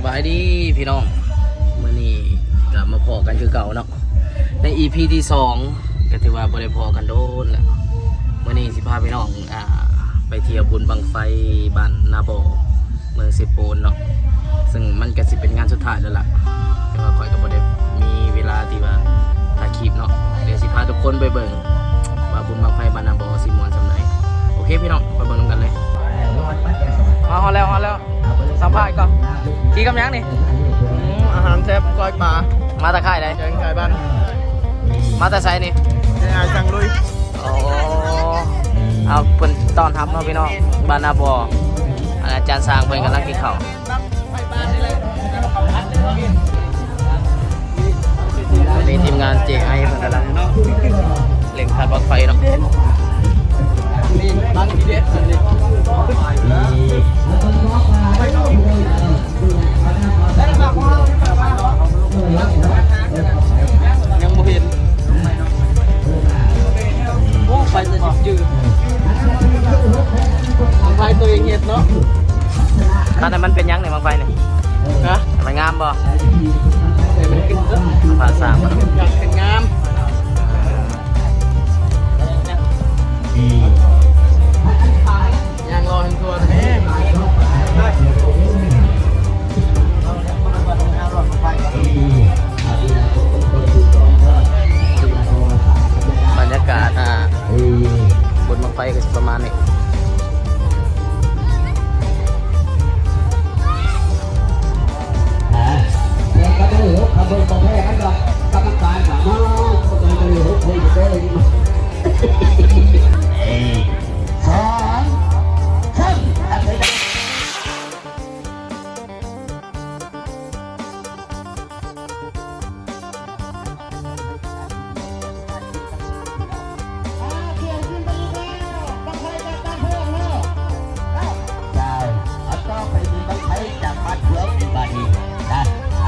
ສະບາຍດີພີ່ນ້ອງ ມື້ນີ້ກໍມາພໍ້ກັນຄືເກົ່າເນາະ ໃນອີພີທີສອງ ກໍຖືວ່າບໍ່ໄດ້ພໍ້ກັນໂດນແລ້ວ. ມື້ນີ້ຊິພາພີ່ນ້ອງ ອ່າ ໄປທ່ຽວບຸນບັ້ງໄຟບ້ານນາບໍ່ ເມືອງເຊໂປນເນາະ ເຊິ່ງມັນກໍຊິເປັນງານສຸດທ້າຍແລ້ວລະ ແຕ່ວ່າຂ້ອຍກໍບໍ່ໄດ້ມີເວລາທີ່ວ່າຖ່າຍຄລິບເນາະ. ດຽວຊິພາທຸກຄົນໄປເບິ່ງວ່າບຸນບັ້ງໄຟບ້ານນາບໍ່ຊິມ່ວນສ່ຳໃດ. ໂອເຄພີ່ນ້ອງ ໄປເບິ່ງນຳກັນເລີຍ. ມາຮອດແລ້ວ ຮອດແລ້ວ. ສຳພາດກ່ອນ ກິນກັບຫຍັງນີ້? ອືມ ອາຫານແຊບ ກ້ອຍປາ. ມາແຕ່ຄ້າຍໃດ? ແກງໄກ່ບ້ານ. ມາແຕ່ໃສນີ້? ແຕ່ອ້າຍຊ່າງລຸຍ. ໂອ້ ເອົາ ເພິ່ນຕ້ອນຮັບເນາະພີ່ນ້ອງ ບ້ານນາບໍ່. ອາຈານຊ່າງເພິ່ນກຳລັງກິນເຂົ້າ. ນີ້ທີມງານເຈໄອ ເພິ່ນກຳລັງເລັ່ງທາດບັ້ງໄຟເນາະ. ນີ້ບັ້ງທີເດັດອັນນີ້ ຍັງບໍ່ເຫັນ. ໂອ້ ໄຟແຕ່ຊິຈື່ ບັ້ງໄຟຕົວເອງເຮັດເນາະ. ຄັນນັ້ນມັນເປັນຫຍັງນີ້ ບັ້ງໄຟນີ້? ຮະ? ມັນງາມບໍ່? ໃຫ້ມັນຂຶ້ນເນາະ ພາສາມັນຢາກຂຶ້ນງາມ. ຍ່າງລໍໃຫ້ທົ່ວແທ້. ບັນຍາກາດ ອ່າ ບຸນບັ້ງໄຟກໍຊິປະມານນີ້.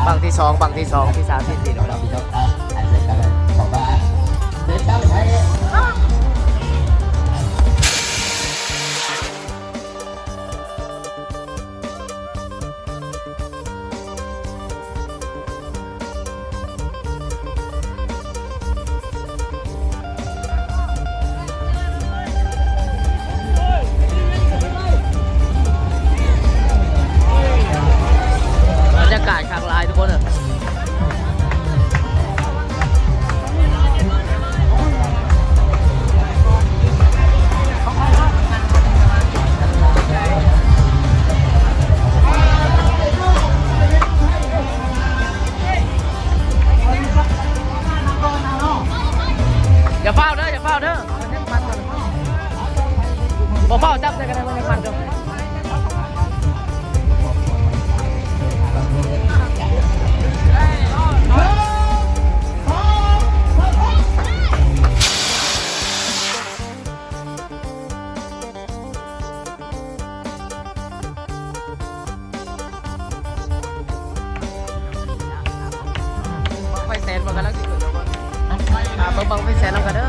ບັ້ງທີສອງ ບັ້ງທີສອງ ທີສາມ ທີສີ່ແລ້ວເນາະ. ບັນຍາກາດຄັກຫຼາຍທຸກຄົນເອີຍ. ຢ່າຟ້າວເດີ ຢ່າຟ້າວເດີ ບໍ່ຟ້າວຈັບໃສ່ກັນເດີ ມັນຍັງມັນຢູ່. ບັ້ງໄຟແສນມັນກຳລັງຊິຂຶ້ນແລ້ວ. ອ່າ ເບິ່ງບັ້ງໄຟແສນນຳກັນເດີ.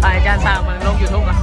ອ້າຍ ອາຈານຊ່າງມັນລົງຢູທູບອ່ະ.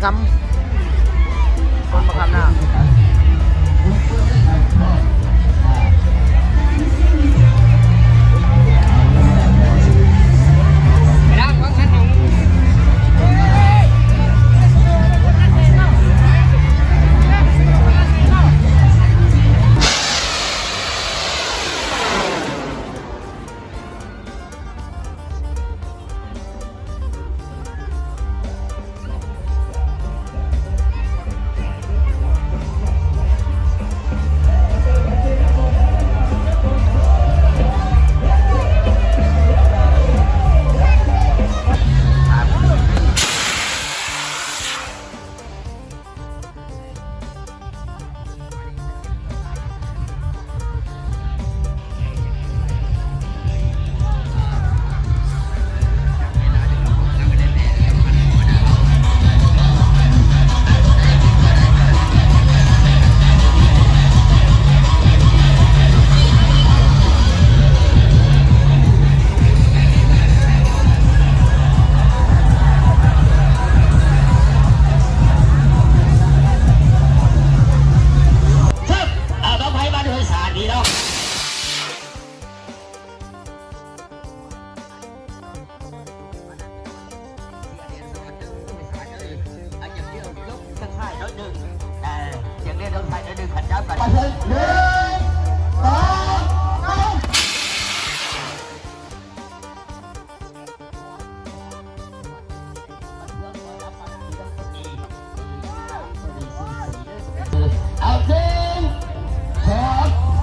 ຄຳ ຕົ້ນມະຂາມນາ.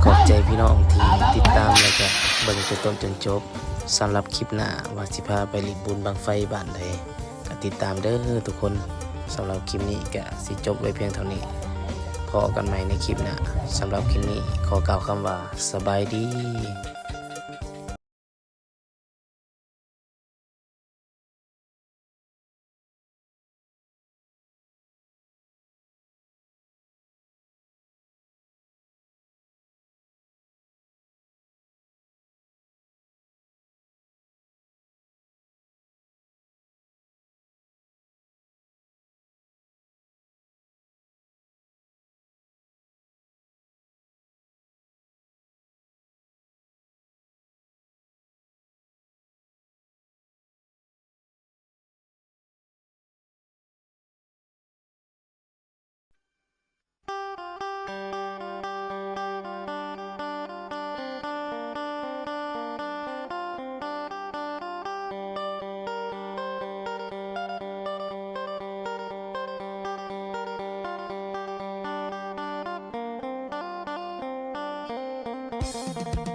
ຂອບໃຈພີ່ນ້ອງທີ່ຕິດຕາມ ແລະກະເບິ່ງແຕ່ຕົ້ນຈົນຈົບ. ສຳລັບຄລິບໜ້າວ່າຊິພາໄປຫຼິ້ນບຸນບັ້ງໄຟບ້ານໃດ ກະຕິດຕາມເດີທຸກຄົນ. ສຳລັບຄລິບນີ້ກະຊິຈົບໄວ້ພຽງເທົ່ານີ້. ພໍ້ກັນໃໝ່ໃນຄລິບໜ້າ. ສຳລັບຄລິບນີ້ຂໍກ່າວຄຳວ່າ ສະບາຍດີ. ເ